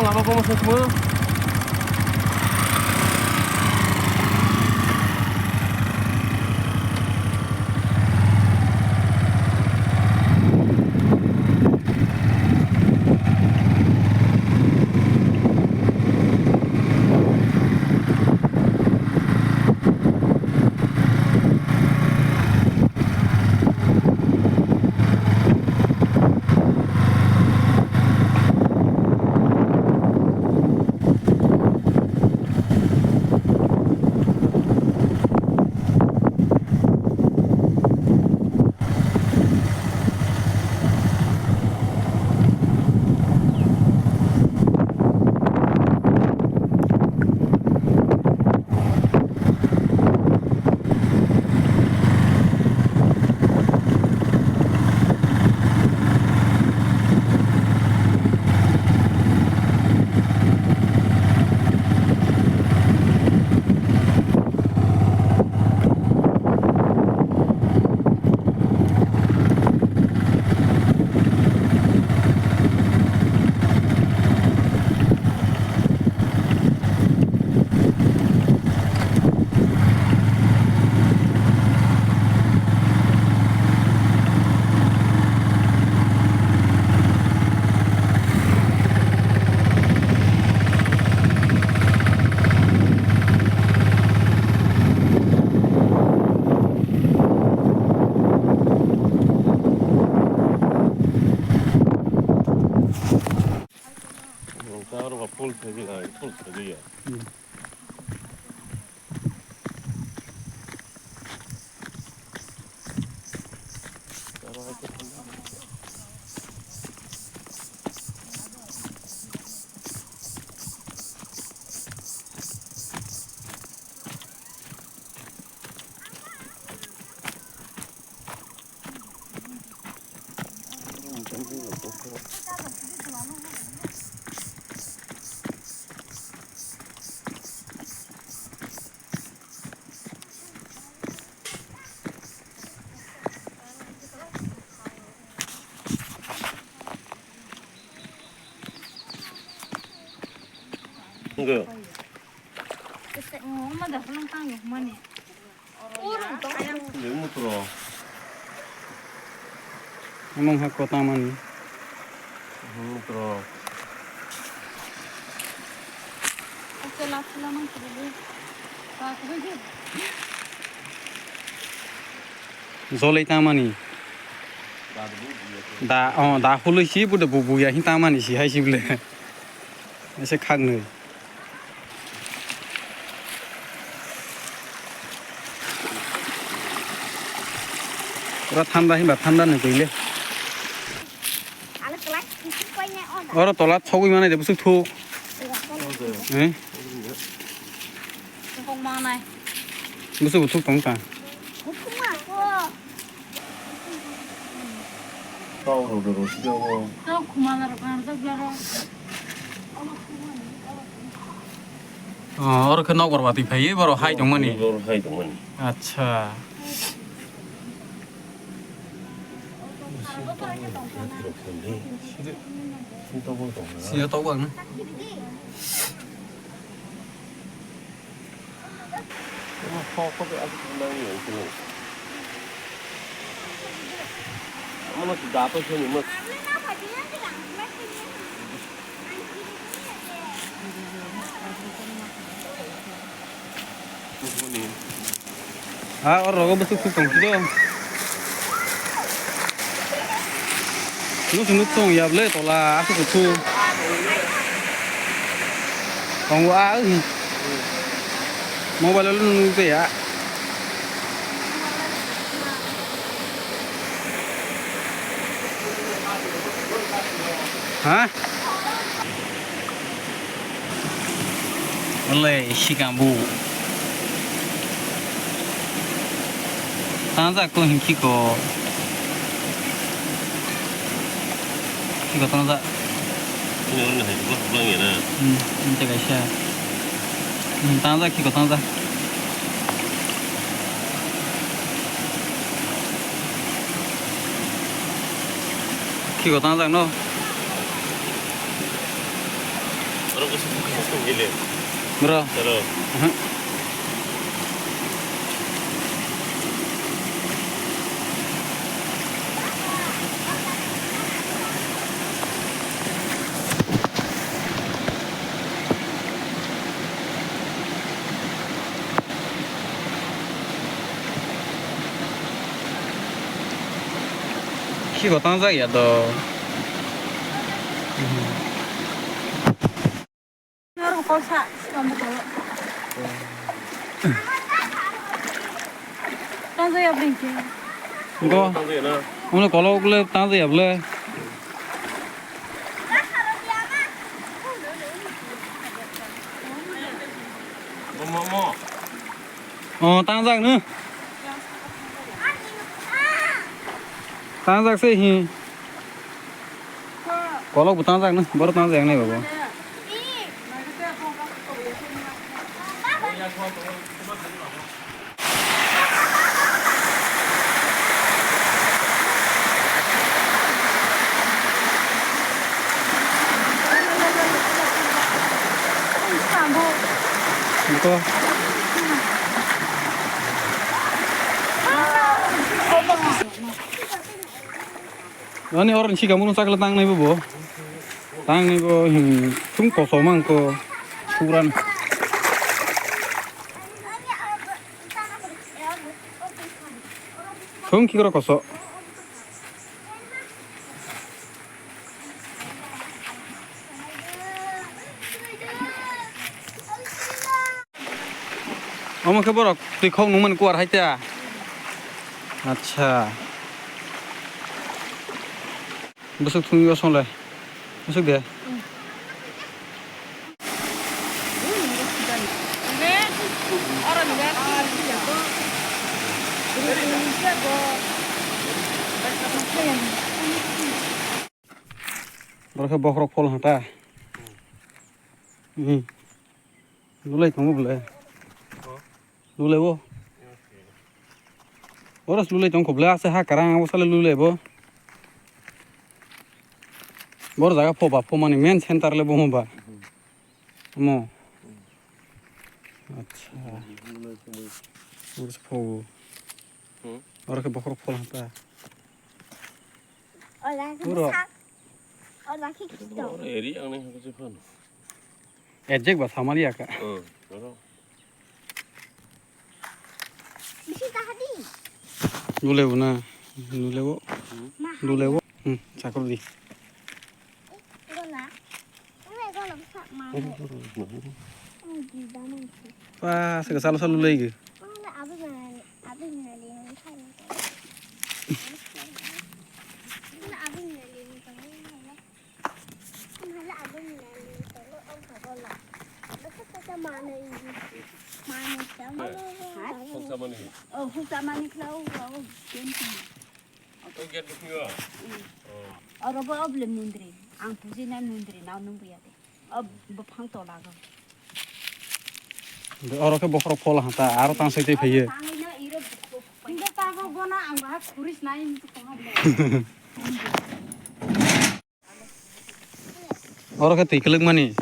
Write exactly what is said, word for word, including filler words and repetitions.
Lama komo se tmo. Full thagi, full thagi ya. Enggak. Mutro. Among hak kota mani. Mutro. Jolai tangmani. Da, oh, da hului si bude bu buya hin tangmani si hai si bole. Ese khaknwi. Pura thanda hinba thanda ni twi le. Oro tola sogwi manai de busuk thu. Eh? Busuk busuk tong ta. Oh, oro khe nokbar watwi phaiwi borok hai tongmani. Borok hai tongmani. Acha. Sini tokbak na. Ha, oro rogo bwswk suk tong sio. Nuk nuk tong ya ble tola aswk kuthuk. Tongo a, mobile lo nuk ya. Ha? Wale sikang bu. Tangjak to hinkhe ko. Kiko tangjak. Ini orang hai gua pulang ya na. Hmm, ini kaisa. Hmm, tangjak kiko tangjak. Kiko tangjak no. Bro. Aha. Khiko tangjak ya do. Tangjak ya bring khe. Go. Tangjak ya na. Uno kolok le tangjak ya bole. Mo, mo, mo. Oh, tangjak no. Tangjak se hi. Kolok bo tangjak no, boro tangjak nai babo. Ito. Ani orang sih kamu sakla tang nai bo. Tang nai bo, hmm, tung koso mang ko. Suran. Thung kikro koso. Omo khe borok twi khok nungmani kuar hai ta. Acha. Bwswk thungwi osongle. Bwswk de. Borok khe bokhorok phol hata. Hmm. Nulai tongo bole. Nulai bo. Oro se lulai tong kho bwle, ase ha karang, abo sale lulai bo. Bor jaga pho ba, pho mani main center le bo ba. Mo. Acha. Oro se pho. Oro khe bokhorok phol hata. Oro. Oro khe khito. Eri ang nai hako se phano. Ejek ba samali aka. Hmm, oro. Bisi kahadi. Nulebo na. Nulebo. Nulebo. Hmm, chakro di. Gola. Ule gola bwsa mano. Ang di dano. Pa, sega salo salo lei ge. Ang le abi mali, abi mali. Ang le abi mali. Oro bo obole mundri, ang pujina mundri, nang nung buya de. Ob buphang tola go. Oro khe bokhorok phol hata, aro tang sai tei phaiye. Tangwi no iro bukhuk. Inde tago gona ang bahai khuris nai. Oro khe twi kwlwkmani.